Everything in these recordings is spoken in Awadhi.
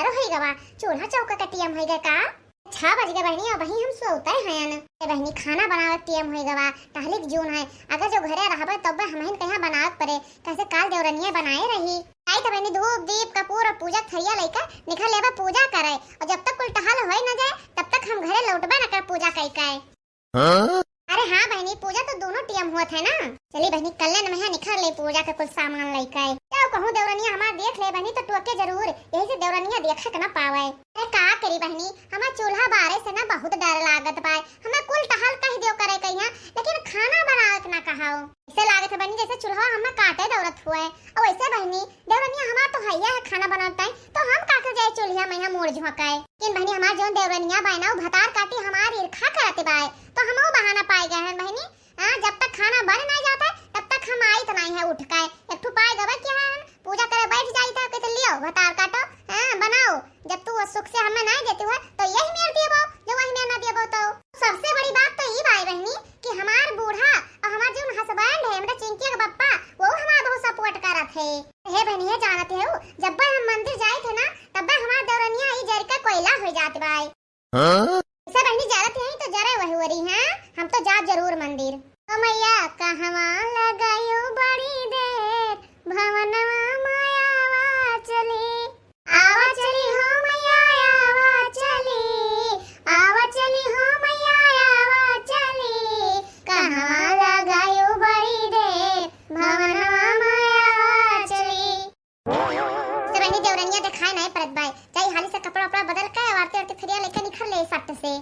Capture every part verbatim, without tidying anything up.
होई गवा, चूल्हा चौका के टियम होई गए का? छह बज गए बहिनी, अबहीं हम सोते हैं। ए बहिनी, खाना बनावे के टियम होई गवा, टहली के जून है। अगर जो घरे रहबे तब हमहिन कहाँ बनावे के पड़े, कैसे काल देवरनिया बनाए रही। आई तो बहिनी, धूप, दीप, कपूर और पूजा के थरिया लेकर निकल लेबे पूजा करे, और जब तक कुल टहल होई न जाए तब तक हम घरे लौटबे न कर पूजा कई के। हाँ? अरे हाँ बहिनी, पूजा तो दोनों टियम होत है ना। चली बहिनी, कल्ले न महा निखर ले पूजा के कुल सामान लइके। क्या कहूँ देवरनिया हमार देख ले बहिनी तो टोके जरूर, यही से देवरनिया देखे के ना पावे। अरे का करी बहिनी, हमार चूल्हा बारे से ना बहुत डर लागत बा। हमें कुल टहल कह दियो करे कहिया, लेकिन खाना बनावे के ना कहाओ। ऐसे लागत है बहिनी जैसे चूल्हा हमें काटे दौड़त हुए। और वैसे बहिनी, देवरनिया हमार तो हइया है खाना बनावत टाइम, तो हम का के जाए चूल्हा में यहाँ मुड़ झोंकाए। लेकिन बहिनी हमार जौन देवरनिया बाय ना, उ भतार काटी हमार ईर्खा करत बाय, तो हम वो बहाना पाए गए हैं बहिनी। हाँ, जब तक खाना बन नहीं जाता है, तब तक हम आइत नहीं है उठ के। एक ठो पाए गवे क्या है, पूजा करे बैठ जाइत है, कहते लियो भतार काटो, हाँ, बनाओ। जब तू वो सुख से हमें नहीं देती है, तो यही मेर दियबो, जो वही मेर ना दियबो तो। सबसे बड़ी बात तो ई बाय बहिनी कि हमार बूढ़ा और हमार जौन husband है, हमरा चिंकिया के पप्पा, वो हमार बहुत support करत है। हे बहिनी, हे जानत है, जब हम मंदिर जाइत है ना, तब हमार देवरनिया ई जर के कोयला हो जात बाय। हाँ? ऐसे बहिनी जरत है तो जरे वही वरी, हाँ? हम तो जाब जरूर मंदिर। ओ मैया कहवा लगायो बड़ी देर, भवनवा मायावा चली। आवा चली हो मैया, आवा चली, आवा चली हो मैया, आवा चली। कहवा लगायो बड़ी देर, भवनवा मायावा चली। से बहिनी देवरनिया देखाए नहीं पड़त बाय, जाई हाली से कपड़ा उपड़ा बदल के आरती आरती थरिया लेके निकल ले सट से।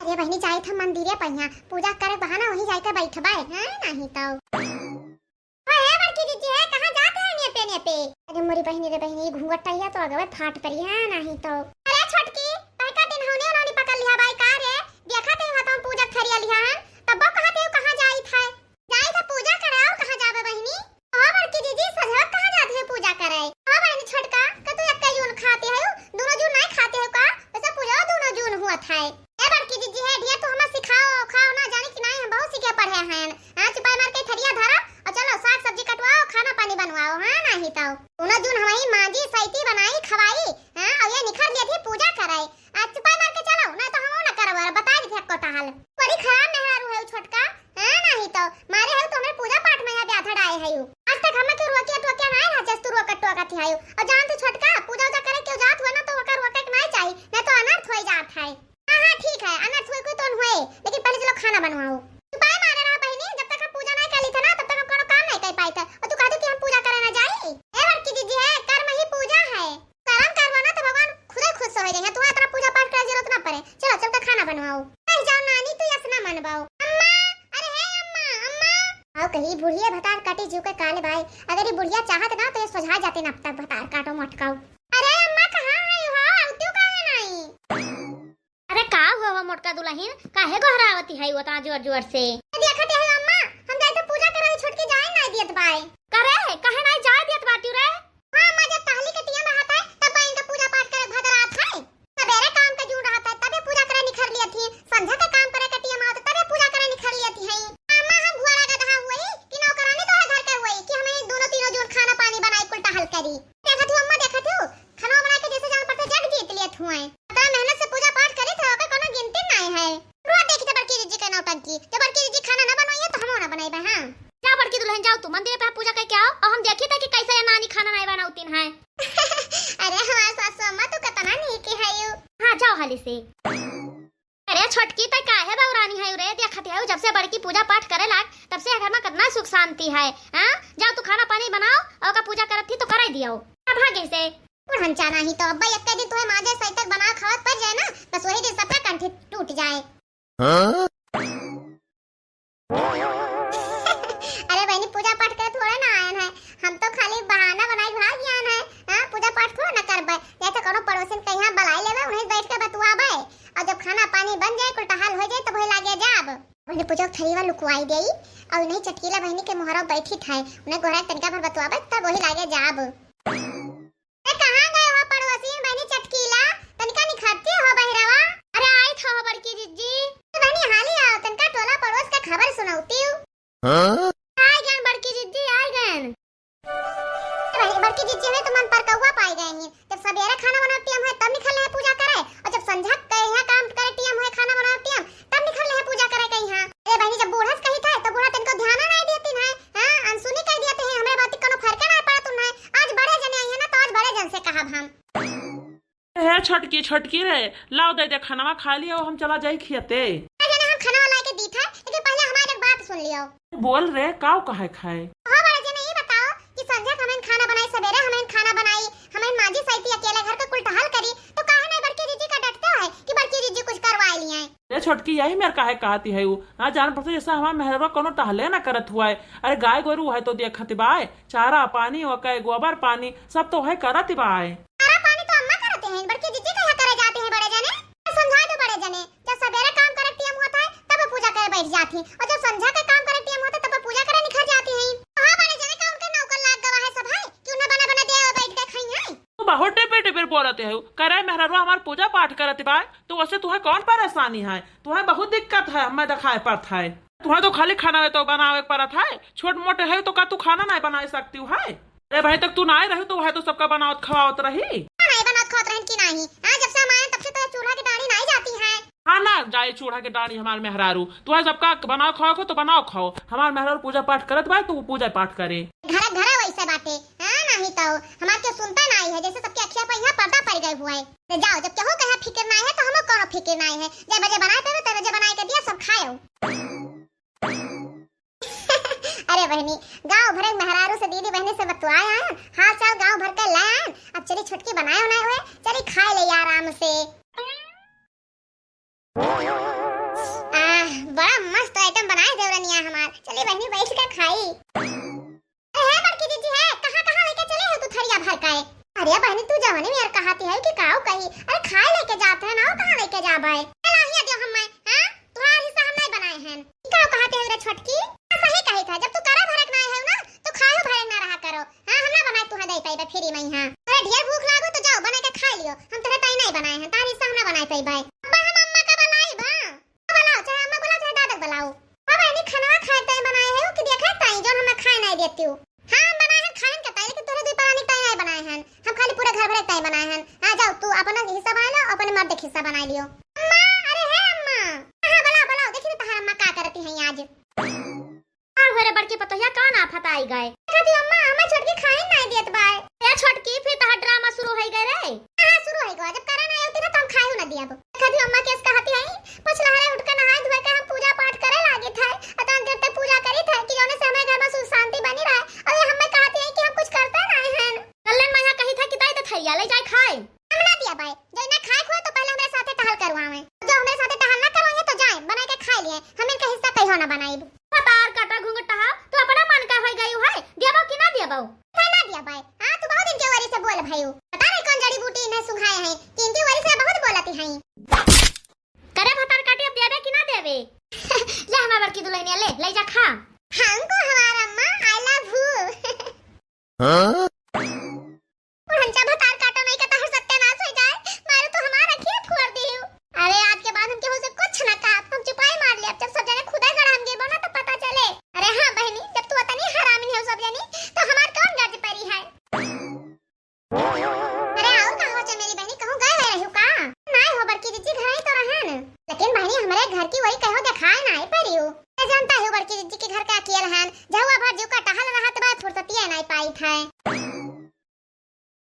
अरे बहिनी, जाइत हम मंदिरे पहिया, पूजा करे बहाना वहीं जाके बैठबे, हैं, नहीं तो। ओ हे बड़की जीजी, हे, कहाँ जात है नेपे नेपे? अरे मोरी बहिनी रे बहिनी, घूंघट टहिया तो अगवे फाट परी है, नहीं तो। अरे छोटकी, तहका दिन हौने उन्होंने पकड़ लिहा बाय का रे? देखा ते हाथ हम पूजा थरिया लिहा हन, तब वो कहा ते कहाँ जाइत है? जाइत है पूजा करे, और कहाँ जाबे बहिनी? ओ बड़की जीजी, सझवा कहाँ जात है पूजा करे? ओ बहिनी छोटका, का तू एक्के जून खाते है, दोनों जून नहीं खाते है का? वैसे पूजा दोनों जून हुआ था। ए बड़की जीजी, हे ढिया, तू हमें सिखाओ, खाओ ना, जाने कि नहीं, हम बहुत सीखे पढ़े हैं। हाँ, चुपाई मार के थरिया धरा और चलो साग सब्जी कटवाओ, खाना पानी बनवाओ, हाँ, नहीं तो। दोनों जून हमारी मांजी, सैती बनाई, खवाई, हाँ, और ये निखर लिए थी पूजा कराई। आज चुपाई मार के चलो, नहीं तो हम ना करब, और बता दी थी आपको टहल। बड़ी खराब मेहरारू है छोटका, हाँ, नहीं तो। मारे है तो हमें पूजा पाठ में यहाँ ब्याधड़ आए है यू। आज तक हमें क्यों रोकिया टोकिया नहीं रहा, जस तू रोकत टोकत ही आयु। और जान तू छोटका, पूजा उजा करे क्यों जात हुआ ना, तो ओकर रोके के नहीं चाहिए, नहीं तो अनर्थ हो जात है। हाँ, हाँ, ठीक है, अनर्थ हुए कोई तो हुए, लेकिन पहले चलो खाना बनवाओ। चुपाई मारे रहा बहिनी, जब तक हम पूजा नहीं कर ली थे ना, तब तक हम कोनो काम नहीं कर पाई थे। और तू कह दो कि हम पूजा करे ना जाई। ए बड़की जीजी, है कर्म ही पूजा है, कर्म करवा ना तो भगवान खुदे खुश हो जाए। तू इतना पूजा पाठ करे जरूरत ना पड़े। चलो चल के खाना बनवाओ। नहीं जाओ नानी, तू यस ना मनवाओ। अम्मा, अरे हे अम्मा, अम्मा। आओ कही बुढ़िया भतार काटी जीव के काले बाय। अगर ये बुढ़िया चाहत ना तो ये सुझा जाते ना अब तक भतार काटो मटकाओ। अरे अम्मा, कहाँ है हो? आवती काहे नहीं? अरे का हुआ हो मोटका दुलहिन, काहे गोहरावती है उतना जोर जोर से? देखत है अम्मा, हम जाए तो पूजा करे, छोटकी जाए ना दियत बाय। करे, काहे नहीं जाए दियत बाटी रे? हाँ अम्मा, जब टहली के टियम रहत है, तब इनका पूजा पाठ करे भदरात है। सबेरे काम का जून रहत है, तबे पूजा करे निखर लियत ही। संझा के काम करे के टियम आवत, तबे पूजा करे निखर लियत ही। अम्मा, हम घोड़ा गदहा हुई कि नौकरानी तोहरे घर के हुई कि हम ये दोनों तीनों जून खाना पानी बनाई, कुल टहल करी? देखत हूँ अम्मा, देखत हूँ, खाना बना के जैसे जान पड़ते जग जीत लियत हुए। इतना मेहनत से पूजा पाठ करी थे, ओकर कोनो गिनती नहीं है। रोज देखी थे बड़की जीजी के नौटंकी। जब बड़की जीजी खाना ना बनवाइए तो हम ना बनाइबे, हाँ। जा बड़की दुलहिन, जाओ तू मंदिर पे पूजा करके आओ और हम देखी थे कि कैसे ये नानी खाना नहीं बनावतीन है। अरे हमार सासू अम्मा, तू कितना नीक है यू। हाँ, जाओ हाली से। अरे छोटकी, तै काहे बौरानी है रे? देखत है जब से बड़की पूजा पाठ करे लाग, तब से घर में कितना सुख शांति है। हाँ, जाओ तू खाना पानी बनाओ और का पूजा करत थी तो कराई दियो। अब भागे से। बुढ़न चाना ही तो अब्बा एक दिन तुम्हें माजे सही तक बना खावत पड़ जाए ना, बस वही दिन सबका कंठी टूट जाए। हाँ? अरे बहनी, पूजा पाठ करे थोड़े ना आयन है, हम तो खाली बहाना बनाई भाग आयन है। हाँ, पूजा पाठ थोड़े ना करबे, या तो कोनो पड़ोसिन के यहाँ बुलाई लेबे, उन्हें बैठ के बतुआबे, और जब खाना पानी बन जाए, कुल टहल हो जाए, तो वही लागे जाब। बहनी, पूजा थरीवा लुकवाई देई, और उन्हें चटकीला बहनी के मोहरा बैठी ठाए, उन्हें गोहरा तनिका भर बतुआबे, तब वही लागे जाब। ए, कहाँ गए हो पड़ोसी बहनी चटकीला? तनिका निखरती हो बहिरवा। अरे, आई थो बड़की जिज्जी। ए, बहनी, हाली आओ, तनिका टोला पड़ोस का खबर सुनौती हूँ। हाँ? आई गन बड़की जिज्जी, आई गन। ए, बहनी, बड़की जिज्जी में तो मन पर कौआ आई गए ही। जब सबेरे खाना बनावे टियम है तब निकल रहे पूजा करे, और जब संझा के यहाँ काम करे टियम है, खाना बनावे टियम, तब निकल रहे पूजा करे कहीं। हाँ, अरे बहनी, जब बूढ़ा से कही था तो बूढ़ा तनको ध्यान नहीं देती है। हाँ, अनसुनी कह दिया थे, हमरे बात कोनो फर्क नहीं पड़त उन्हें। आज बड़े जने आई है ना, तो आज बड़े जन से कहब हम। हे छोटकी, छोटकी रे, लाओ दे दे खानवा, खा लियो, हम चला जाई खियते। अरे ना, हम खानवा लाए के दी था, लेकिन पहले हमारे एक बात सुन लियो। बोल रे, काव कहे खाए? हो बड़े जने, ये बताओ कि संझा के हमन खाना बनाई, सवेरे हमन खाना बनाई, हमन माजी सैती अकेले घर का कुल टहल करी, तो काहे नहीं बड़की जीजी का डटते है कि बड़की जीजी कुछ करवाए लिए हैं? ए छोटकी, यही मेर काहे कहती है उ? हाँ, जान पड़ता जैसे हमार मेहरवा कोनो टहले ना करत हुआ है। अरे गाय गोरू है तो देखत बाय, चारा पानी ओके गोबर पानी सब तो है करत बाय। चारा पानी तो अम्मा करते हैं, बड़की जीजी कहाँ करे जाते हैं बड़े जने? समझा दो बड़े जने, जब सवेरे काम करे टियम होता है तब पूजा करे बैठ जाती, और जब संझा के काम करे टियम होता है तब पूजा करे निखर जाती हैं। हाँ बड़े जने, का उनके नौकर लाग गवा है सब है कि उन्हें बना बना दे और बैठ के खाई है? तू बहुत टिपिर टिपिर बोलत है, करे मेहरवा हमार पूजा पाठ करत बाय, तो वैसे तुहे कौन परेशानी है? तुहे बहुत दिक्कत है, हमें दिखाए पड़त है। तुहे तो खाली खाना में तो बनावे पड़त है, छोट मोट है तो का तू खाना नहीं बना सकती है? अरे भाई, तक तू नहीं रही तो वह तो सबका बनावत खवावत रही। नहीं बनावत खवावत रहन की नहीं? हाँ, जब से हम आए तब से तो ये चूल्हा की डांडी नहीं जाती है। हाँ ना, जाए चूल्हा की डांडी हमार मेहरारू। तुहे सबका बनाओ खाओ को तो बनाओ खाओ, हमार मेहरारू पूजा पाठ करत बाय तो वो पूजा पाठ करे। घर घर वैसे बाटे। हाँ, नहीं तो हमार के सुनता नहीं है, जैसे सबके अखिया पर यहाँ पर्दा पड़ गए हुआ है। तो जाओ, जब केहू कहे फिक्र नहीं है तो हमो कोनो फिक्र नहीं है। जय बजे बनाए पे, तय बजे बनाए के दिया, सब खाओ। अरे बहनी, गांव भर के मेहरारू से, दीदी बहनी से बतुआए आयन, हाल चाल गांव भर के ले आयन। अब चली छोटकी बनाए उनाए हुए, चली खाए ले आराम से। आह, बड़ा मस्त item बनाए देवरनिया हमार। चली बहनी बैठ के खाई। अरे हे बड़की दीदी हे, कहाँ कहाँ लेके चले हो तू थरिया भर के? अरे बहनी, तू जवने में यार कहती है कि काऊ कही, अरे खाए लेके जाते हैं ना, कहाँ लेके जाबे? चला हिया दियो हम्मे, हाँ? तुहार हिस्सा हम नहीं बनाए हैं। ई काऊ कहते है रे छोटकी? हाँ, सही कही था, जब तू करे भरक ना है ना, तो खायो भरक ना रहा करो। हाँ, हम ना बनाए तुहे दे पाइबे फ्री में यहाँ। अरे ढेर भूख लागो तो जाओ बना के खा लियो, हम तोरे ताई नहीं बनाए हैं, तार हिस्सा हम ना बनाए पाइबे। अब हम अम्मा का बुलाई बा। बुलाओ, चाहे अम्मा बुलाओ, चाहे दादा बुलाओ। अब इन्हीं खाना खाए ताई बनाए है कि देखे ताई, जौन हमें खाए नहीं देती हो। हाँ, हम बनाए हैं खाए के ताई, लेकिन तोरे दुई परानी ताई नहीं बनाए हैं। हम खाली पूरे घर भरे ताई बनाए हैं। आ जाओ, तू अपना हिस्सा बना लो, अपने मर्द के हिस्सा बना लियो। अम्मा, अरे हे अम्मा। हाँ, बुलाओ, बुलाओ, देखी ना तहार अम्मा का करती हैं आज। का हो रे बड़की पतोहिया, कौन आफत आई गए? देखा थी अम्मा, हमें छोटकी खाए नहीं देत बाय। ए छोटकी, फिर तहार ड्रामा शुरू होई गए रे। हाँ, शुरू होई गवा। जब करे ना होती ना तो हम खाए ना दिया। देखा थी अम्मा केस कहती है, पछलहरे उठ के नहाए धोए के हम पूजा पाठ करे लागे थे। अतन देर तक पूजा करी थे कि जौने से हमें घर में सुख शांति बनी रहे। और ये हमें कहती है कि हम कुछ करते नहीं हैं। कल्याण मैया कही था कि दाई दे थरिया ले जाए खाए। हम ना दिया बाय, जो ना खाए खुए तो पहले हमरे साथे टहल करवावे। जो हमरे साथे टहल ना करवाए तो जाए, बनाए के खाए लिए, हम इनका हिस्सा कहियो ना बनाई। भतार काटा घूंघट टहा, तू अपना मन का होई गई है, देबो कि ना देबो? है ना दिया बाय। हाँ, तू बहुत इनके वरी से बोल भाई। पता नहीं कौन जड़ी बूटी इन्हें सुंघाए हैं कि इनके वरी से बहुत बोलती हैं। करे भतार काटी, अब देबे कि ना देबे? ले हमार बड़की दुल्हनिया, ले, ले जा खा। हमको हमारा अम्मा, I love you। हाँ? उड़नचा भतार काटो नहीं कहता हर सत्यानाश हो जाए, मारू तो हमार अखिया फोड़ दियो। अरे आज के बाद हम केहू से कुछ ना कहा, हम चुपाई मार लिया, जब सब जने खुदा गड़ा हम गेबो ना तो पता चले। अरे हाँ बहनी, जब तू अतनी हरामी हो सब जनी, तो हमार कौन गर्ज परी है? अरे और का हो चमेली बहनी, कहूँ गए हुए रहियो का? नाय हो बड़की जीजी, घर ही तो रहन। लेकिन बहनी हमरे घर की वही कहो देखाए नाय परियो। ए जानता हो बड़की जीजी के घर का अकेल हन, झउआ भर जीव का टहल रहत बा, फुर्सतिया नाय पाई थे।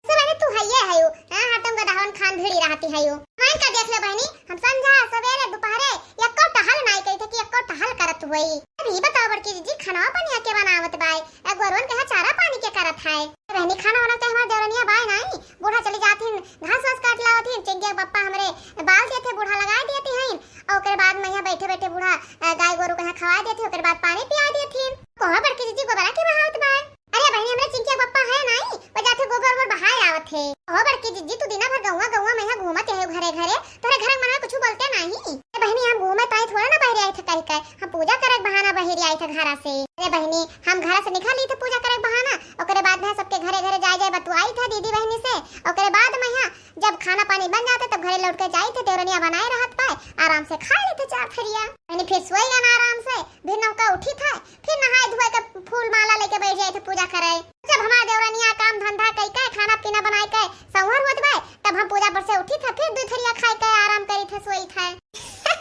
से बहनी तू हइये हयो, हाँ, हरदम गदहवन खान भिड़ी रहती हयो। मान का देख ले बहनी, हम संझा, सवेरे, दोपहरे, यक्को टहल नाय कही थे कि यक्को टहल करत हुई। अब ई बताओ बड़की जीजी, खाना पनिया के बनावत बाय? ए गोरुअन के यहाँ चारा पानी के करत है? बहनी खाना वाना तो हमार देवरनिया बाय नाई, बूढ़ा चली जात हिन, घास वास काट लावत हिन, चिंकिया के पप्पा हमरे बाल दिए थे, बूढ़ा लगाए दिए थे हईन, और ओकरे बाद में यहाँ बैठे बैठे बूढ़ा, अ, गाय गोरू के यहाँ खवाए दिए थे, ओकरे बाद पानी पिया दिए थे। कहाँ बड़की जीजी गोबरा के बहावत बाय? अरे बहनी, हमरे चिंकिया के पप्पा है नाई, वो जाते गोबर ओबर बहाए आवत है। ओ बड़की जीजी, तू दिना भर गौवा गौवा में यहाँ घूमत है घरे घरे, तोरे घर में मना कुछ बोलते नहीं। ए बहनी, हम घूमे ताई थोड़ा ना बहरे आई थे कह के, हम पूजा करे के बहाना बहरे आई थे घरा से। अरे बहनी, हम घरा से निकल ली थे पूजा करे के बहाना, ओकरे बाद में सबके घरे घरे जाए जाए बतुआई थे दीदी बहनी से, ओकरे बाद में यहाँ जब खाना पानी बन जाते तब घरे लौट के जाई थे, देवरनिया बनाए रहत पाए, आराम से खा ली थे चार थरिया। बहनी फिर सोई गन आराम से, फिर नौका उठी थे, फिर नहाए धोए के फूल माला लेके बैठ जाए थे पूजा करे। जब हमार देवरनिया काम धंधा कई के, खाना पीना बनाए के, पूजा पर से उठी था, फिर दू थरिया खाई के आराम करी था, सोई था।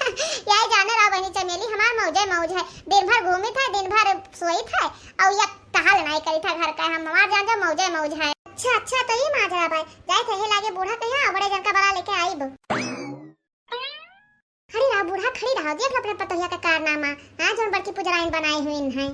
यही जाने रहा बहनी चमेली, हमार मौजे मौज है, दिन भर घूमी था, दिन भर सोई था, और ये टहल नहीं करी था घर का, हम हमार जान जाओ मौजे मौज है। अच्छा अच्छा, तो ये माजरा बाय, जाए थे ये लागे बूढ़ा कहिया बड़े जन का बला लेके आई बो। अरे रहा बूढ़ा, खड़ी रहो, देख लो अपने पतोहिया का कारनामा। हाँ, जौन बड़की पुजराइन बनाई हुई है।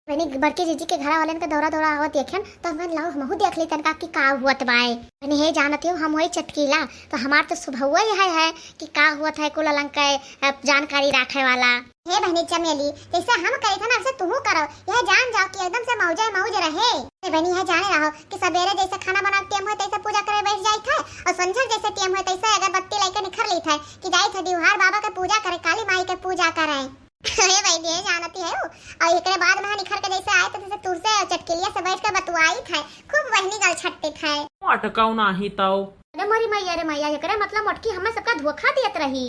बनी बड़की जीजी के घरा वालन के दौरा दौरा आवत देखेन, तो हमन लाओ हमहू देख ली तनका कि का हुअत बाय। बनी हे जानत हो, हम वही चटकीला, तो हमार तो स्वभाव यह है कि का हुअत है कुल अलंग के, अ, जानकारी राखे वाला। हे बहनी चमेली, जैसे हम करी था ना, वैसे तुहू करो। यह जान जाओ कि एकदम से मौजे मौज रहे। हे बहनी, यह जाने रहो कि सबेरे जैसे खाना बनावे के टेम होए, तैसे पूजा करे बैठ जाई थे, और संझर जैसे टेम होए, तैसे अगरबत्ती लेके निखर ली थे कि जाई थे डिवहार बाबा के पूजा करे, काली माई के पूजा करे। हे बहनी, ये जानती है वो। और एकरे बाद में निखर के जैसे आए, तो जैसे तुरसे और चटकिलिया से बैठ के बतुआई थे, खूब बहनी गल छट्टी थे। मटकाऊ नाही तो। अरे मोरी मैया रे मैया, एकरे मतलब मोटकी हमें सबका धोखा दियत रही।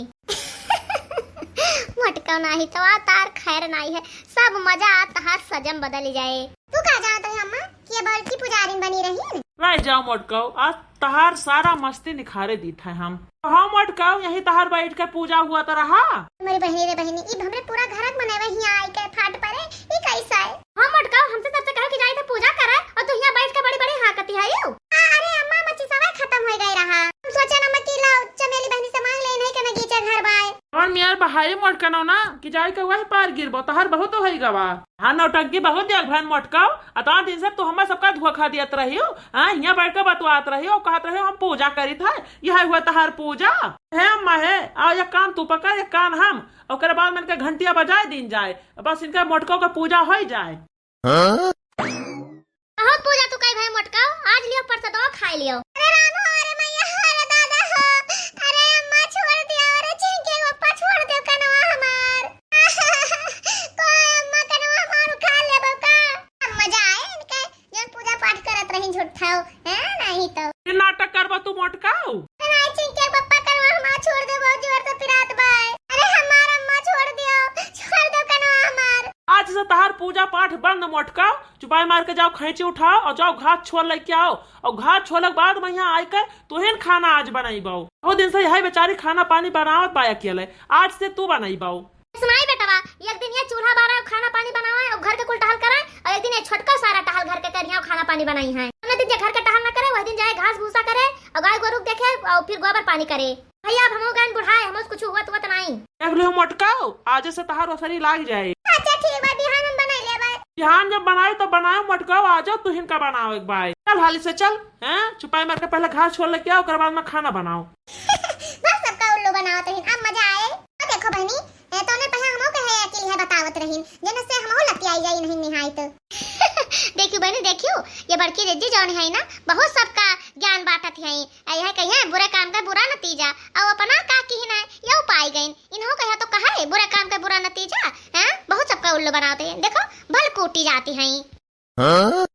मोटका नाही तो आ तार खैर नाही है, सब मजा आ तहार सजम बदल जाए। तू का जानत रही अम्मा कि ये बड़की पुजारिन बनी रही? रह जाओ मोटकाऊ, आज तहार सारा मस्ती निखारे दीत है हम। हाँ मोटकाऊ, यही तहार बैठ के पूजा हुआ तो रहा। मेरी बहनी रे बहनी, ई हमरे पूरा घरक मनई हियाँ आई के फाट परे, ई कैसा है? हाँ मोटकाऊ, हमसे सबसे कहो कि जाई थे पूजा करे और तू हियाँ बैठ के बड़ी बड़ी हाँकती है यू। आ, अरे अम्मा, मच्छी सवाई खत्म हो गई रहा। हम सोचे ना कि लाओ चमेली बहनी से मांग ले, नहीं के नगीचे घर बाय। और मियार बहारी मोटकनो ना कि जाई के वही पार गिरबो, तहर बहुत होई गवा। हाँ नौटंकी बहुत देख भन मोटकाऊ, अतना दिन से तू हमें सबका धोखा दियत रही हो। हाँ, हियाँ बैठ के बतवात रही हो, कहत रही हो हम पूजा करी था, यह हुआ तहार पूजा। हे अम्मा हे, आओ एक कान तू पकड़, एक कान हम, ओकरे बाद में इनके घंटिया बजाए दीन जाए, बस इनके मोटकाऊ का पूजा होई जाए। हाँ? बहुत पूजा तू कई भाई मोटकाऊ, आज लियो परसदवा खाए लियो। अरे राम हो, अरे मैया हो, अरे दादा हो, अरे अम्मा छोड़ दियो, अरे चिंके पप्पा छोड़ दियो कनवा हमार। कोई अम्मा कनवा हमार उठा लेबो का? अब मजा आए इनके, जौन पूजा पाठ करत रही झूठा हो, हैं? नहीं तो। ये नाटक करबो तू मोटकाऊ? अरे नहीं चिंके पप्पा कनवा हमार छोड़ देबो, जोर से पिरात बाय। अरे हमार अम्मा छोड़ दियो, छोड़ दो कनवा हमार। आज से तहार पूजा पाठ बंद मोटकाऊ, चुपाई मार के जाओ खैंची उठाओ और जाओ घास छोल लेके आओ, और घास छोले के बाद में यहाँ आई के तुहिन खाना आज बनाई बाऊ। बहुत दिन से यही बेचारी खाना पानी बनावत बाय अकेले, आज से तू बनाई बाऊ। सुनाई बेटवा, एक दिन ये चूल्हा बारे और खाना पानी बनावे और घर के कुल टहल करे, और एक दिन ये छोटका सारा टहल घर के करिया और खाना पानी बनाई है। हमने दिन जे घर के टहल ना करे, वही दिन जाए घास भूसा करे और गाय गोरु के देखे और फिर गोबर पानी करे। भैया, अब हमहू गन बुढ़ाए, हमहू से कुछ हुआ तुआ तो नहीं। देख लियो मोटकाऊ, आज से तहार ओसरी लाग जाए। अच्छा ठीक बा, बिहान हम बनाई लेबे। बिहान जब बनाए तो बनाए मोटकाऊ, आ जाओ तुहिन का बनाओ एक बार। चल हाली से चल, हैं? चुपाई मार के पहले घास छोल लेके आओ, ओकर बाद में खाना बनाओ। बस सबका उल्लू बनावत रहिन, अब मजा आए। तो देखो बहनी, ए, तोने पहले हमहू के है अकेली है बतावत रहिन, जेने से हमहू लतियाई जाई नहीं निहाई तो। देखियो बहनी, देखियो, ये बड़की जिज्जी जौन है ना, बहुत सबका ज्ञान बांटत है। आ यह कहिए बुरे काम का बुरा नतीजा, और अपना का किहिन है, यहू पाई गइन। इन्हों कहा तो कहा है बुरे काम का बुरा नतीजा, हैं? बहुत सबका उल्लू बनावत हैं। देखो, भल कूटी जाती हैं। हाँ?